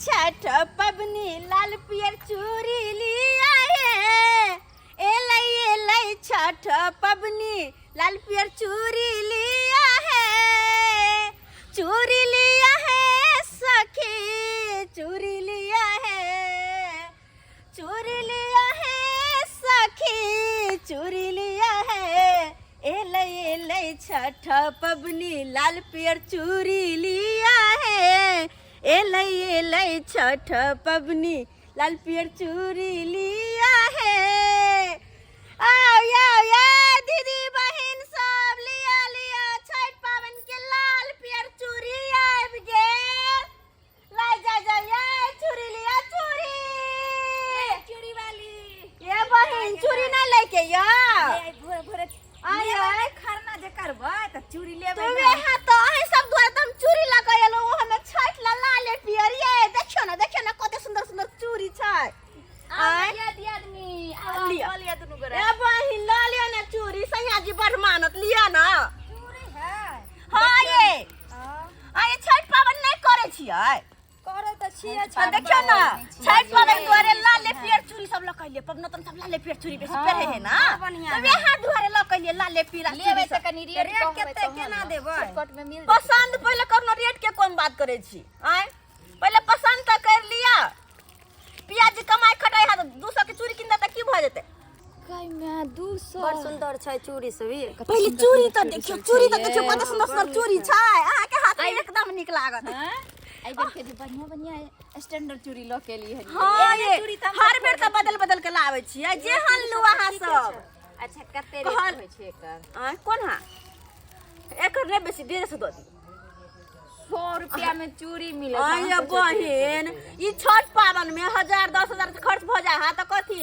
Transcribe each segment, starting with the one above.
छठ पबनी लाल पियर चूड़ी लिया हे। एलै एलै छठ पबनी लाल पियर चूड़ी लिया है, चूड़ी लिया है सखी, चूड़ी लिया है, चूड़ी लिया है सखी, चूड़ी लिया है। एलै एलै छठ पबनी लाल पियर चूड़ी लिया है। एलै एलै छठ पबनी लाल पियर चूड़ी लिया है। आओ आओ आओ दीदी बहिन सब, लिया लिया छठ पाबनि के लाल पियर चूड़ी आबि गेल। लाइ जा जा ये चूड़ी लिया चूड़ी। चूड़ी वाली ये बहिन चूड़ी नहीं लैके या। ये भोरे भोरे आय लेबै, खरना जे करबै तऽ चूड़ी लेबै तो ने। वएह तो अहीं सब दुआरे तऽ हम चूड़ी लऽ कऽ एलहुँ, हमे छठि ला लाले पियर। ये देखियौ ने, देखियौ ने कते सुंदर सुंदर चूड़ी छै। आब आय। लिअ दियादनी, आब लिअ। लऽ लिअ दुनू गोरा। ए बहिन लऽ लिअ ने चूड़ी, सैया जी बड़ मानत, लिअ ने। चूड़ी है? हाँ ये। हाँ। आ ये छठि पाबनि नहि करै छियै? करै तऽ छियै। आ देखियौ ने छठि पाबनि दुआरे लाले पियर चूड़ी सब लऽ कऽ एलियै। पबनौतन सब लाले पियर चूड़ी बेसी पहिरै है ना, बढ़िआँ। तऽ वएह दुआरे लऽ कऽ एलियै लाले पीरा लेबै चूड़ी तऽ सब। कनि रेट रेट कहबै कते तहन केना ने। देबै? शॉर्टकट मे मिल जेतै। पसन्द पहिले करनो, रेट के कोन बात करै छी? आँय, पहिले पसन्द तऽ कर लिअ। पियाज कमाइ खटाइ है, 200 के चूड़ी किन देतै की भऽ जेतै? 200। बड़ सुंदर छै चूड़ी सब ई। पहिले चूड़ी तऽ देखियौ, चूड़ी तऽ देखियौ, कते सुंदर सुंदर चूड़ी छै। अहाँके हाथ में एकदम नीक लागत। हाँ? एहि बेर के जे बढ़िया बढ़िया स्टैंडर्ड चूड़ी लऽ के एलियै हन। हाँ एहने ये चूड़ी तऽ हम हर सब बेर तऽ बदल बदल के लाबै छियै। जेहन लू अहाँ सब। अच्छा, कते कहल- रेट होइ छै एकर? आँय, कोन? हाँ, एकर नहि बेसी, 150 दऽ दियौ। 100 रुपया में चूड़ी मिलत। आय बहिन, ई छठ पाबनि में 1000 10,000 खर्च भऽ जाइ है तऽ कथी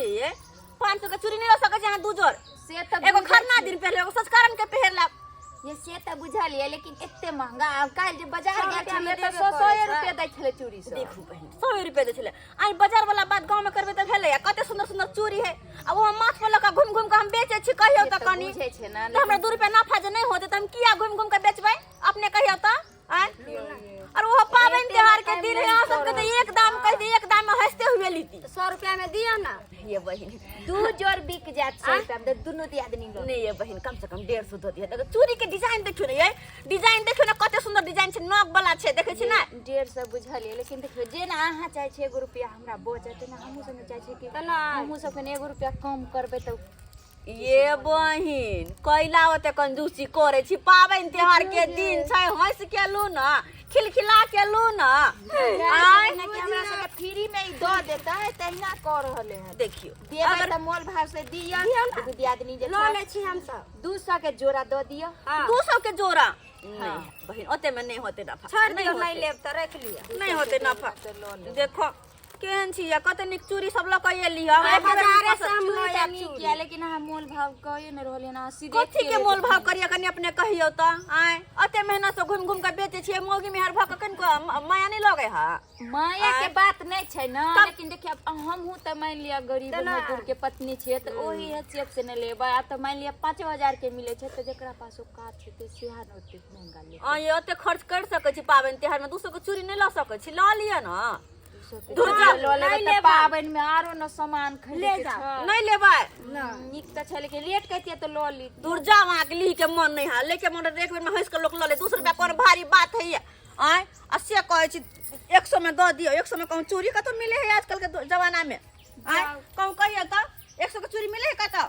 500 के चूड़ी नहि लऽ सकै छी अहाँ दू जोड़? से तऽ एगो बुझै खरना छी। दिन पहिरले, एगो संस्कारण के पहिरला। ये से तऽ बुझलियै, लेकिन एते महंगा? आब काल्हि जे बाजार सौ गेल रुपया में छलियै तऽ देबे सौ करै सौ छै। रुपया दै छलै चूड़ी सब। देखू बहिन, 100 रुपया दै छलै। आइ बाजार वाला बात गाँव में करबै तऽ भेलै। आ कते सुंदर सुंदर चूड़ी है, आ ओ हम माथ पर लऽ कऽ घुमि घुमि कऽ हम बेचै छी। कहियौ से तऽ तऽ कनि बुझै छै ने, तऽ हमरा 2 रुपया नफा जे नहि होतै तऽ हम किया घुमि घुमि कऽ बेचबै? अपने कहियौ तऽ। आँय, और वो पाबनि त्योहार के दिन है, अहाँ सबके तऽ एक दाम कहि दे, एक दाम में हंसते हुए लीती। 100 रुपया में दिअ ना। ये बहिन, दू जोड़ बिक जायत 100 रुपया में तऽ दुनू दियादनी लऽ। नहीं ये बहिन, कम से कम 150 दऽ दिअ। देखो चूड़ी के डिजाइन देखियौ ने, ये डिजाइन देखियौ ने, कते सुंदर डिजाइन छै, नग वाला छै, देखै छी ने? 150 बुझलियै, लेकिन देखियौ जेना अहाँ चाहै छियै एगो रुपया हमरा बचत, तेना हमहूँ सब ने चाहै छियै कि तऽ नहि। हमहूँ सब कनि एगो रुपया कम करबै तऽ। ये बहिन, कैला ओते कंजूसी करे छी? पाबनि त्योहार के दिन छै, हंस के लू न, खिलखिला के लू न। आँय, जेनाकि हमरा सबके फ्री में ई दऽ देतै तहिना कऽ रहले हन। देखियौ, देबै अगर तऽ मोल भाव से दिअ। एगो दियादनी जे लऽ छै लै छी हमसब। 200 के जोड़ा दऽ दिअ। हाँ। 200 के जोड़ा नहीं बहिन, ओते में नहीं होते नफा। छोड़ि नहीं दियौ, नहि होते। लेब तऽ राखि लिअ। नहीं होते नफा। देखो केहन छी, कते नीक चूड़ी सब लऽ कऽ एली हम। एक बेर बाजारे से पसंद- हम चूड़ी लऽ तऽ आयब नीक चूड़ी। यऽ, लेकिन अहाँ मोल भाव कहियो नहि रहलियै हन, अहाँ सीधे कथी एके के रेट मोल भाव करिए? कनि अपने कहियौ तऽ। आँय, एते मेहनत से घुमि घुमि कऽ बेचै छियै, मौगी मेहर भऽ कऽ कनिको माया नहि लगै है? माया के आँय? बात नहि छै ने, तब- लेकिन देखियौ आब हमहूँ तऽ मानि लिअ गरीब तऽ नहि। मजदूर के पत्नी छियै तऽ ओही हैसियत से नहि लेबै। आब तऽ मानि लिअ 5000 के मिलै छै तऽ जकरा पास औकात छै तऽ सएह ने ओतेक महंगा लेतै। आँय, ओते खर्च करि सकै छी पाबनि तिहार मे, 200 के चूड़ी नहि लऽ सकै छी? लऽ लिअ ने। 200 के दूर चूड़ी जाउ, लऽ लेबै नहि तऽ लेबै। पाबनि मे आरो ने सामान खरीदे ले के जाउ। छै। नहि लेबै? नीक तऽ छै, लेकिन रेट कहितियै तऽ लऽ ली। दूर जाउ, अहाँके ली के मन नहि है, लेके मन रहत, एक बेर में हंसि के लोक लऽ ले। 200 रुपया कोन भारी बात है? आँय, आ से कहै छी 100 में दऽ दियौ। 100 में कहूँ चूड़ी कतौ मिले है आजकल के जमाना में? आँय, कहूँ कहियौ तऽ 100 के चूड़ी मिले है कतौ?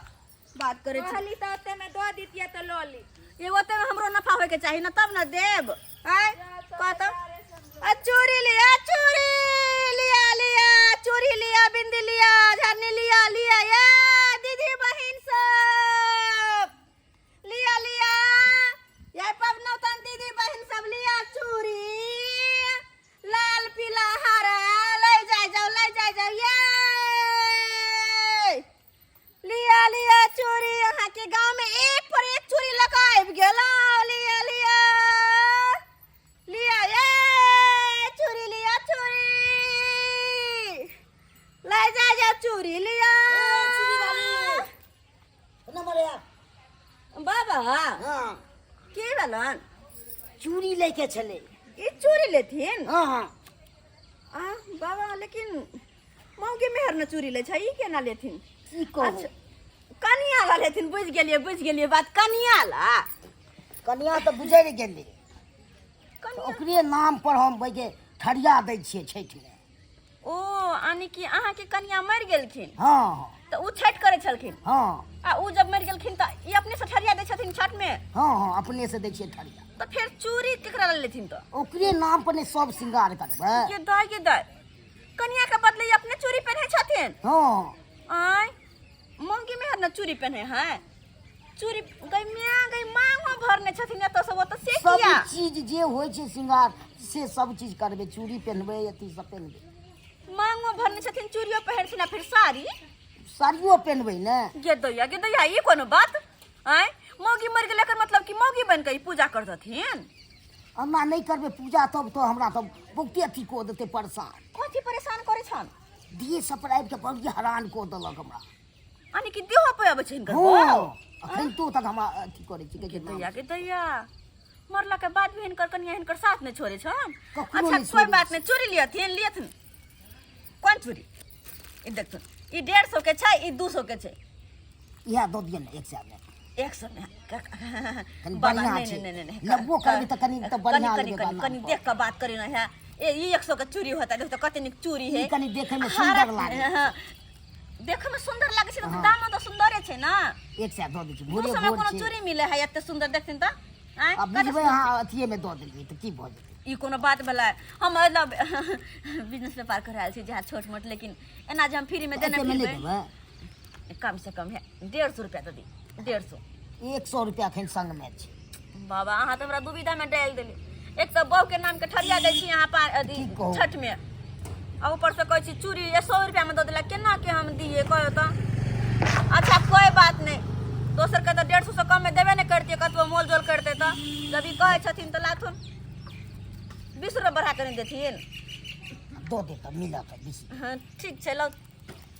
बात करै छी। कहली तऽ ओते मे दऽ दितियै तऽ लऽ ली। ये ओते में हमरो नफा होय के चाही ने, तब ने देब। आँय, कहतौ आ चूड़ी लिया, चूड़ी लिया, लिया चूड़ी लिया, बिंदी लिया, झरनी लिया, लिया ये दीदी बहिन सब लिया, लिया ये पबनौतन दीदी बहिन सब लिया चूड़ी, लाल पीला हरा ले जाय जाओ, ले जाय जाओ। ये लिया लिया चूड़ी, अहाँ के गांव में एक पर एक चूड़ी लऽ कऽ आबि गेल। लिया लिया लिया ये चूड़ी लिया, चूड़ी ले जा जा, चूड़ी लिया। नंबर यार। बाबा। हाँ। की भेलन? चूड़ी लैके छलै। ई चूड़ी लेथिन? हाँ हाँ। आ लेकिन मौगी मेहर ने चूड़ी लै छै, ई केना लेथिन? की कहू? अच्छा, कनिया ला लेथिन। बुझि गेलियै, बुझि गेलियै बात, कनिया ला। कनिया तऽ गुजरि गेलै तऽ कनिया ओकरे नाम पर हम बैगे ठरिया दै छियै छठिमे। ओ यानी कि अहाँके कनिया मरि गेलखिन? हँ हँ। तऽ ओ छठि करै छलखिन? हँ। आ ओ जब मरि गेलखिन तऽ ई अपने से ठरिया दै छथिन छठिमे? हँ हँ, अपने से दै छियै ठरिया। तऽ फेर चूड़ी केकरा लए लेथिन तऽ? ओकरे नाम पर ने सब श्रृंगार करबै। के दाय, के दाय, कनिया के बदले ई अपने चूड़ी पहिने छथिन? हँ। आय मौगी में हर न चूड़ी पहने है, चूड़ी गई मिया गई मांगो भरने छथिन एतऽ से ओतऽ से सब किया? चीज जे होइ छै श्रृंगार से सब चीज करबै, चूड़ी पहिनबै, अथी सब पहिनबै। मांगो भरने छथिन, चूड़ियो पहिरथिन आ फिर साड़ी? साड़ियो पहिनबै ने। गे दैया, गे दैया, ई कोनो बात? आय मौगी मरि गेलै एकर मतलब कि मौगी बनि कऽ ई पूजा कर दथिन? हमरा नहि करबै पूजा तब तऽ हमरा तऽ बहुते अथी कऽ देतै परेशान। कथी परेशान करै छन? दिए सब पर आबि कऽ बहुत हरान कऽ देलक हमरा। यानी कि देहो पे अबै छै हिनकर? हँ। बौ? अखन तो तक हमरा अथी करै छै, कहै छै नाम। दैया के दैया, मरला के बाद भी हिनकर कनिया हिनकर साथ नहि छोड़े छन। कखनो अच्छा नहि कोई छोड़ै। बात नहि, चूड़ी लियथिन, लियथिन। कोन चूड़ी? ई देखथुन, ई 150 के छै, ई 200 के छै। इएह दऽ दिअ ने 100 मे। 100 मे कनि बाबा, बढ़िआँ नहीं, छै। नहीं, नहीं, नहीं, लेबो करबै तऽ कनि तऽ बढ़िआँ कनि लेबै कनि बाला कनि पर। देख कऽ बात करी ना है। ए ई 100 के चूड़ी होता, देख तऽ कते नीक चूड़ी है। ई कनि देखैमे सुन्दर लागै छै। हाँ, देखै मे सुन्दर लागै छै तऽ हाँ। दामो तऽ सुन्दरे छै ना। 100 दऽ दै छी। दू भोरे सौ मे भोर कोनो छै। चूड़ी मिले है एते सुन्दर? देखथिन तऽ आँय, आ कते बुझबै अहाँ अथिएमे दऽ देलियै तऽ की भऽ जेतै? ई कोनो बात भेलै? हम मतलब बिजनेस व्यापार कर रहल छी जहाँ छोट मोट, लेकिन एना जे हम फ्री में देने एतेमे नहि फिरबै? देबै। कम से कम है 150 रुपया दऽ दी, 150। 100 रुपया एखन संगमे छै। बाबा, अहाँ तऽ हमरा दुविधा में डालि देली। एक तऽ बहू के नाम के ठरिया दै छी अहाँ अथी की कहू? छठ में, आ ऊपर से कहै छी चूड़ी 100 रुपया में दऽ देला। केना के हम दिए कहियो तऽ? अच्छा कोई बात नहीं, दोसर के तऽ 150 से कम में देबे नहि करतियै कतबो मोल जोल करते। तऽ जब ई कहै छथिन तऽ लाथुन, 20 रुपया बढ़ा कऽ नहि देथिन? दऽ दे तऽ मिलत 20। हाँ, ठीक छै, लौ।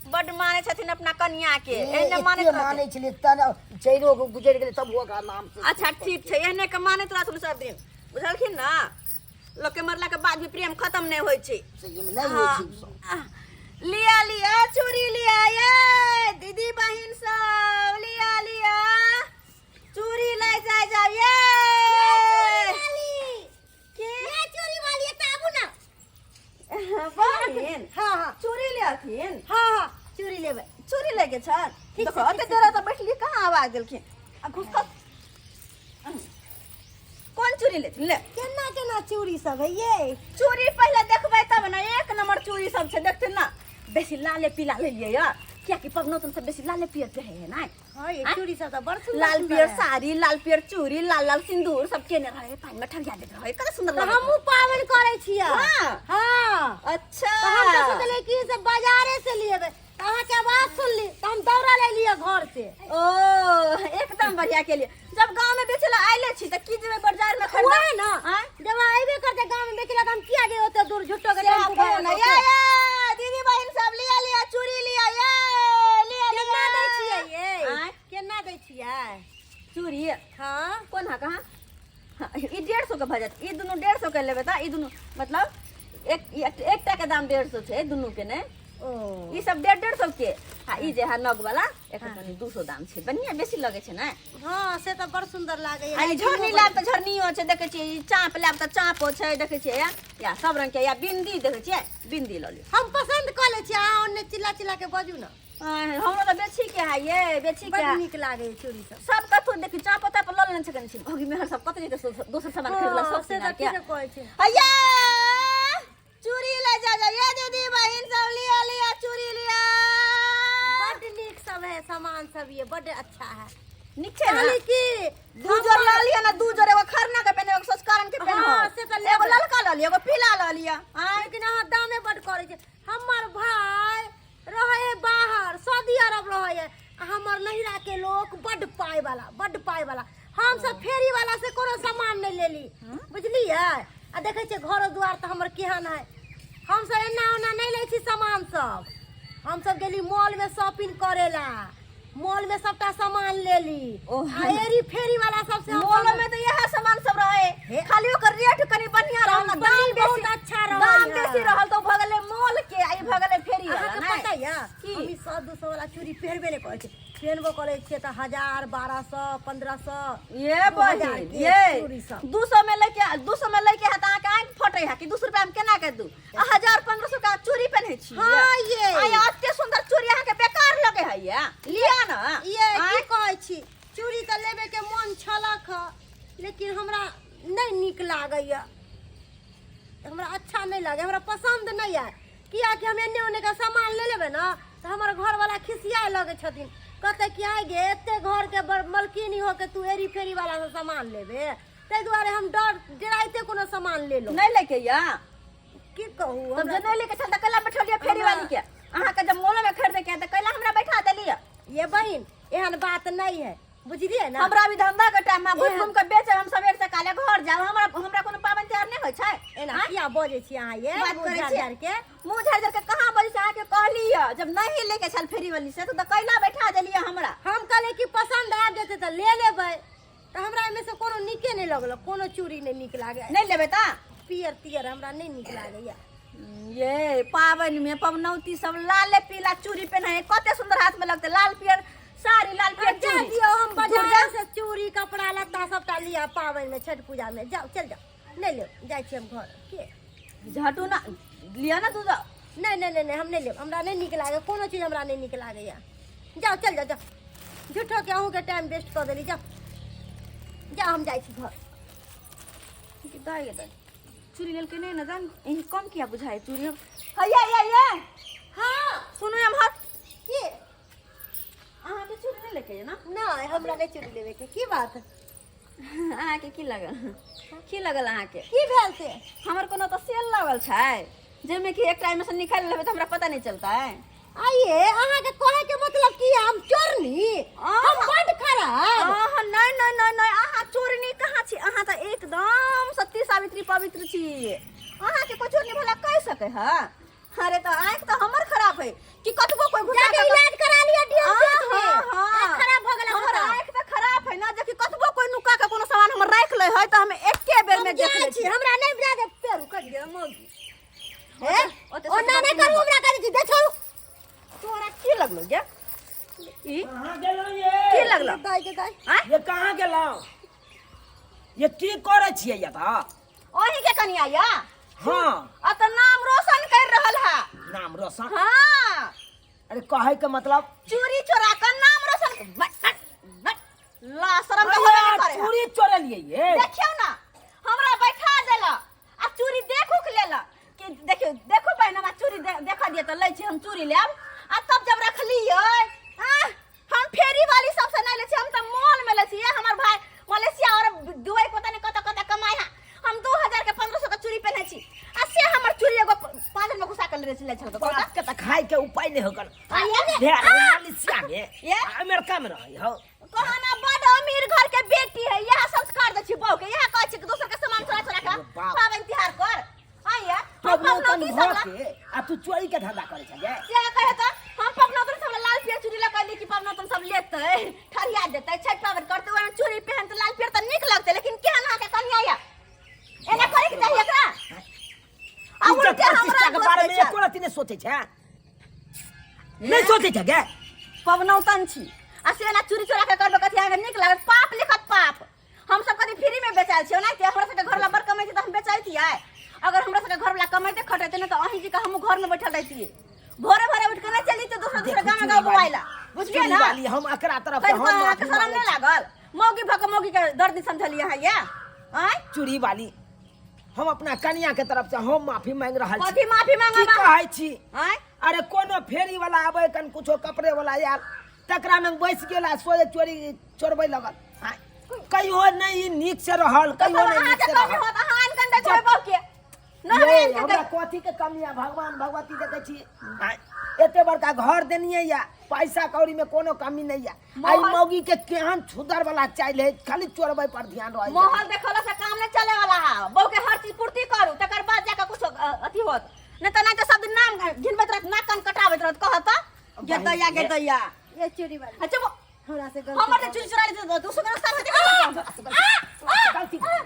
बड्ड मानै छथिन अपना कनिया के। ए, एहने मानैत एते रहथिन। मानै छलै तब चारिो गो गुजरि गेलै तब ओकरा नाम से। अच्छा ठीक छै, एहने के मानैत रहथुन सब दिन, बुझलखिन ने? लोक के मरला के बाद भी प्रेम खत्म नहि होइ छै। सहीमे नहि होइ छै ई सब। हाँ। लिया लिया चूड़ी लिया ये दीदी बहिन सब, लिया लिया चूड़ी ले जाय जाओ ये। के चूड़ी वाली एतऽ आबू ना। बहिन? हाँ हाँ। चूड़ी लेथिन? हाँ हाँ, चूड़ी लेबै। चूड़ी लेके छल? ठीक देखो छै, ओते ठीक देर तऽ बैठली, कहाँ आवाज देलखिन? आ घुसकत कोन चूड़ी लेथिन ले। केना केना चूड़ी सब है ये? चूड़ी पहिले देखबै तब ने। एक नंबर चूड़ी सब छै, देखथिन ना। बेसी लाले पीला लेलियै या, कियाकि पबनौतन सब बेसी लाले पियर पहिरे है ना। हाँ, ये आँय? चूड़ी सब तऽ बड़ सुंदर लाल सुंदर पियर है। साड़ी, लाल पियर चूड़ी, लाल लाल सिंदूर सब केने रहे, पानि में ठरिया देत रहे, कते सुंदर तऽ लगैत हमहूँ पाबनि करै छियै। हाँ। हाँ। रहे। अच्छा। तऽ हम तऽ सोचलियै कि से बाजारे से लिएबै, तऽ अहाँके आवाज सुनली तऽ हम दौड़ल एलियै घर से। ओ एकदम बढ़िया के लिए, जब गांव में बेचे ला आइले छी तऽ की जेबै बाजार में खरीदे? वएह ने। आँय? जब अयबे करते गाँव में बेचला तऽ हम किया जइयै ओते दूर झूठो के से टेम्पू कहू ना। भाड़ा ये कऽ के? ये दीदी बहिन सब लिया लिया चूड़ी लिया ये लिया। केना लिया दै छियै ये? आँय? केना दै छियै चूड़ी? हाँ। कोन? हा कहाँ? हाँ, ई 150 के भऽ जायत। ई दुनू 150 के लेबै तऽ ई दुनू मतलब एक एकटा के दाम 150 छै दुनू के ने। ओ ई सब 150-150 के, आ ई जे है नग वाला एकर कनि 200 दाम छै। बढ़िया बेसी लगै छै ने? हाँ, से तऽ बड़ सुंदर लागैया। आ ई झरनी लाब तऽ झरनियो छै, देखै छियै? ई चाँप लाब तऽ चाँपो छै, देखै छियै? या या सब रंग के या बिंदी देखै छियै? बिंदी लऽ लियौ। हम पसंद कऽ लै छियै, अहाँ ओन्ने चिल्ला चिल्ला के बजू ने। आँय, हमरो तऽ बेची के है ये, बेची के बड़ है। नीक लागैया चूड़ी सब। सब कथु देखी, चाँप ताप लऽ लेने छै कनि छै। भौगी मेहर सब कते जेतै दोसर सामान खरीदला हाँ, सब से तऽ सिंगार के। ठीके कहै छै। हैया चूड़ी ले जा जा ये दीदी बहिन सब, लिया लिया चूड़ी लिया। बड नीक सब है सामान सब, ये बड अच्छा है। नीक छै ना? कहली कि दू जोड़ लऽ लिअ ने, दू जोड़, एगो खरना के पहिने, एगो संस्कारण के पहिने। हाँ, से तऽ लेबै। एगो ललका लऽ लिअ, एगो पीला लऽ लिअ। आँय? लेकिन अहाँ दामे बड करै छै। हमर भाय रहै है बाहर, सऊदी अरब रहै है, आ हमर नहिरा के लोक बड पाय वाला, बड पाय वाला। हम सब फेरी वाला से कोनो सामान नहि लेली, बुझलियै? आ देखै छियै घरो दुआर तऽ हमर केहन है। हम सब एना ओना नहि लै छी सामान सब। हम सब गेली मॉल में शॉपिंग करे ला, मॉल में सबटा सामान लेली। ओह। आ एरी फेरी वाला सब से हम मॉलो में तो यह सामान सब रहे, खाली ओकर रेट कनि बढ़िया रहल ना, दाम कंपनी बहुत बेसी अच्छा रहै दाम है। बेसी रहल तो भऽ गेलै मॉल के, आ ई 200 वाला चूड़ी पहिरबे नहि करै छी। पेनबो करै छियै तऽ 1000, 1200, 1500 ये 2000 बहिन के ये चूड़ी सब। 200 में लेके, 200 में लेके है तऽ अहाँके आँखि फटै है कि 200 रुपया में केना के दू? आ 1000 1500 के चूड़ी पेन्है छी। हाँ ये। आ ये एते सुंदर चूड़ी अहाँके बेकार लगे है ये, लिअ न। ये की आँय? कहै छी, चूड़ी तऽ लेबे के मन छलक हँ, लेकिन हमरा नहि नीक लागैया, हमरा अच्छा नहि लागै, हमरा पसन्द नहि आयल। कियाकि हम एन्ने ओन्नेके सामान ले लेबै ने तऽ हमर घरवला खिसियाए लगै छथिन, कहतै कि आइ गे, एते घरके मलकिनी होके तू एरी फेरी वाला से सामान लेबे? ताहि दुआरे हम डर डराइते कोनो सामान लेलहुँ। नहि लैके या की कहू। तब हमरा जे नहि लेके छल तऽ कैला बैठलियै फेरी वाली के? अहाँके जब मोलो में खरीदे के है तऽ कैला हमरा बैठा देलियै? ये बहिन, एहन बात नहीं है, बुझलियै ने? हमरा भी धंधा के टाइम में घूम घूम के बेचे, हम सवेर से काले घर जाब। हमरा हमरा कोनो पाबनि तिहार नहि होइ छै। एना किया बजै छी अहाँ ये? बात मुँह करै झाड़ि छियै। झाड़ि के मुँह झाड़ि झाड़ि के कहाँ बजै छै? अहाँके कहली यऽ, जब नहीं लेके छल फेरी वाली से तऽ कैला बैठा देलियै हमरा? हम कहलियै कि पसन्द आबि जेतै तऽ ले लेबै, तऽ हमरा एहिमे से कोनो नीके नहि लगल, कोनो चूड़ी नहि नीक लागै। नहि लेबै तऽ? पियर तियर हमरा नहि नीक लागैया। ये पाबनि में पबनौती सब लाले पीला चूड़ी पहने, कते सुंदर हाथ में लगते लाल पियर साड़ी, लाल पियर जा चूड़ी। दियौ, हम दूर बाजार जा। से चूड़ी कपड़ा लत्ता सबटा लिअ पाबनि में, छठि पूजा में। जाउ, चल जाउ, नहि लेब, जाइ छी हम घर के। झटू ना लिअ ना तू जाओ। नहि नहि नहि नहि, हम नहि लेब, हमरा नहि नीक लागै कोनो चीज, हमरा नहि नीक लागैया। जाउ, चल जाउ, जाउ। झूठो के अहूँके टाइम वेस्ट कऽ देली। जाउ जाउ, हम जाइ छी घर। दाइ गे दाइ, चूड़ी लेलकै नहि ने जान, एहि कम किया बुझाइ चूड़ी हम। हैया या ये। हाँ। सुनू एम्हर। की? अहाँके चूड़ी नहि लेके ना? नहि, हमरा नहि चूड़ी लेबे के। की बात? अहाँके की लगल, की लगल अहाँके? की भेल से? हमर कोनो तऽ सेल लगल छै जाहिमे कि एकटा एहिमे से निकालि लेबै तऽ हमरा पता नहि चलतै? आइए, अहाँके कहै के मतलब की हम चोरनी, हम बड खराब? अहाँ नहि नहि नहि नहि, अहाँ चोरनी कहाँ छी? अहाँ तऽ एकदम सती सावित्री पवित्र छी। अहाँके कोइ चोरनी भला कहि सकै है? अरे तऽ आँखि तऽ हमर खराब है कि कतबो कोई घुसा जाके के इलाज करा लिअ डीएमसीएच में। हाँ, हाँ। आँखि खराब भऽ गेल। हमर आँखि तऽ खराब है ना, जे कि कतबो कोई नुका के कोनो सामान हमर राखि लै है तऽ हम एके बेर में देख लै छी। छी। हमरा नहि बुझा दे, पैर उखड़ि गेल मौगी। हे, ओते ओना सब नहि करू, हमरा करै छी, दे छोड़ू। तोरा की लगलो गे ई? कहाँ गेलहुँ ये? की लगलो? दाइ के दाइ। आँय? ये कहाँ गेलहुँ ये? की करै छियै ये तऽ? ओही के कनिया या। हाँ। अत नाम रोशन कर रहल है। नाम रोशन? हाँ। अरे, कहै के मतलब? चोरी चोरा के नाम रोशन बट बट बट ला शर्म के होबे नहीं करे है। चूड़ी चोरलियै ये? देखियौ ना, हमरा बैठा देला आ चूड़ी देखू के लेला कि देखियौ, देखो बहन, हमरा चूड़ी देखा दिए तऽ लै छी, हम चूड़ी लेब। आ तब जब रखलियै आह, हम फेरी वाली सबसे नहीं लै छी, हम तऽ मॉल में लै छी। ये हमर भाई मलेशिया और दुबई पता नहीं कतऽ कतऽ कमाइ है। हम 2000 के 1500 के चूड़ी पहनै छी आ से हमर चूड़ी एगो पाँच में घुसा के ले ले छल। बाप के तऽ खाय के उपाय नहि होकर। आ ये ने- ढेर मलेशिया में ये? आ अमेरिका में रहै हो। कहना बड अमीर घर के बेटी है, यह संस्कार दै छी बहू के, यह कहै छी कि दोसर के सामान चोरा चोरा के अरे बाप। पाबनि तिहार कर। आइया हम पबनौतन पबनौती भऽ सब ला के आ तू चोरी के धंधा करै छै गे? से कहे तऽ हम पबनौतन सब ला लाल पियर चूड़ी लऽ कहली कि पबनौतन सब लेतै, ठरिया देतै, छठि पाबनि करतै, ओना चूड़ी पहनतै लाल पियर तऽ नीक लगतै। लेकिन केहन अहाँके कनिया या, एना करे के चाही एकरा? आ इज्जत उल्टे हमरा प्रतिष्ठा के दोष बारे दै में छल। एको रत्ती नहि सोचै छै, नहि सोचै छै गे? पबनौतन छी आ से एना चूड़ी चोरा के करबै, कथी अहाँके नीक लागत? पाप लिखत पाप। हम सब कथी फ्री में बेचायल छियै? ओनाहिते हमरा सबके घरवला बड़ कमै छै तऽ हम बेचैतियै? अगर हमरा सबके घरवला कमैते खटैते ने तऽ अहीं जी के हमहूँ घर में बैठल रहितियै, भोरे भोरे उठि के नहि चलि जैतियै दोसर दोसर गाँव गाँव बौआइ ला, बुझलियै चूड़ी ने? वाली, हम एकरा तरफ से तै हम दुआरे अहाँके माफी शरम मांगै नहि छी। लागल? मौगी भऽ कऽ मौगी के दर्द नहि समझलियै अहाँ ये? आँय? चूड़ी वाली, हम अपना कनिया के तरफ से हम माफी मांग रहल छी। कथी माफी की मांगब अहाँ? कहै छी? आँय? अरे, कोनो फेरी वाला आबै कन, कुछो कपड़े वाला आयल, तकरा में बैस गेल आ सोझे चोरी चोरबै लगल। आँय, कहियो नहि ई नीक से रहल, तऽ कहियो सब नहि नीक अहाँके से कमी रहल। होत, अहाँ आनि कऽ दैत होबै बहू के। नहि ये, आनि कऽ हमरा दैत। कथी के कमी है? भगवान भगवती देखै छी। आँय, एते बड़का घर देनिये या, पैसा कौड़ी में कोनो कमी नहीं है। आई मौगी के केहन छुदर वाला चाइल है, खाली चोरबै पर ध्यान रहै छै। माहौल देखला से काम नहीं चले वाला है। बहू के हर चीज पूर्ति करू, तकर बाद जाके कुछ अथी होत, नहीं तो नहीं तो सब दिन नाम घिनबैत रहत, नाक कान कटाबैत रहत, कहत गेदैया गेदैया। ये चूड़ी वाली, अच्छा वो हमरा से गलती हमर जे चूड़ी चुरा लेते दोसर के नुकसान होते। गलती भेल।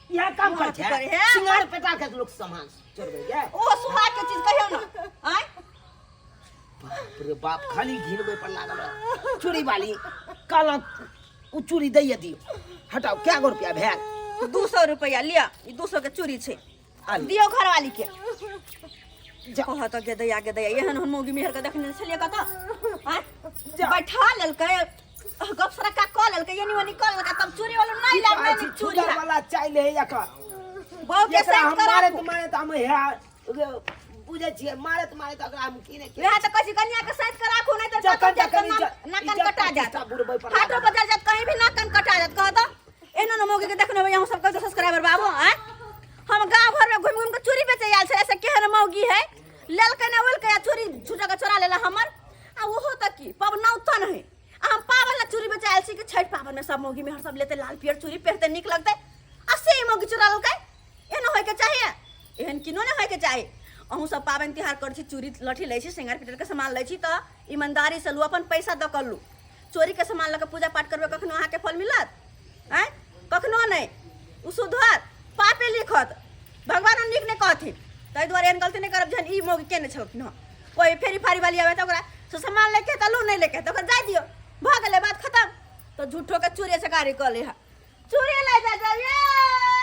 इएह काम करै छै। करे है। सिंगार पेटा के लोक सामान चोरबै गे? ओ सुहाग के चीज कहियो ना। आय? बाप रे बाप, खाली घिनबै पर लागल रह। चूड़ी वाली कहलक ओ चूड़ी दैये दियौ। हटाउ, कए गो रुपया भेल? 200 रुपया लिअ, ई 200 के चूड़ी छै। आ लिअ। दियौ घरवाली के। जा। कहत गेदैया गेदैया, एहन हम मौगी मेहर के देखने छलियै कतऽ? आँय? जा। बैठा लेलकै, गप सरक्का कऽ लेलकै, एनी ओनी कऽ लेलकै, तब चूड़ी वाला नहि की लाग कहै छी, नहि चूड़ी छुदर वाला चालि है एकर। बहू के एकरा सेट हम करा। मारैत मारैत हम हे बुझै छियै, मारैत मारैत एकरा हम की नहि की। वएह तऽ कहै छी, कनिया के सैत के राखू, नहि तऽ जखन जखन जखन इज्जत नाक कान इज्जत कटा जायत, प्रतिष्ठा बुड़बै पर हाटो लागल। बजार जायत, कहीं भी नाक कान कटा जायत। कह तऽ एहनो ने मौगी के देखने होबै अहूँ सब, कहै सब्सक्राइबर बाबू। आँय, हम गाँव घर में घुमि घुमि के चूड़ी बेचे आयल छै, ऐसे केहन मौगी है, लेलकै ना ओलकै आ चूड़ी छुटा के चोरा लेला हमर। आ ओहो तऽ की पबनौतन है, आ हम पाबनि ला चूड़ी बेचे आयल छी कि छठि पाबनि में सब मौगी मेहर सब लेतै, लाल पियर चूड़ी पहिरतै, नीक लगतै, आ से मौगी चोरा लेलकै। एहन होइके चाहिए? एहन किनो नहि होइके चाही। अहूँ सब पाबनि तिहार करै छी, चूड़ी लठी लै छी, श्रृंगार पिटर के सामान लै छी, तऽ ईमानदारीसँ लू, अपन पैसा दऽ कऽ लू। चोरीके सामान लऽ कऽ पूजा पाठ करबै, कखनो अहाँके फल मिलत? आँय, कखनो नहि। ओ सुधरत पापे लिखत, भगवानो नीक नहि कहथिन। ताहि दुआरे एहन गलती नहि करब जेहन ई मौगी केने छलखिन हँ। कोइ फेरी फारी वाली आबै तऽ ओकरा से सामान लैके तऽ लू, नहि लैके तऽ ओकरा जाय दियौ, भऽ गेलै बात खतम। तऽ झूठोके चूड़े चकारी कऽ ले हँ, चूड़ी लै जा जाइए।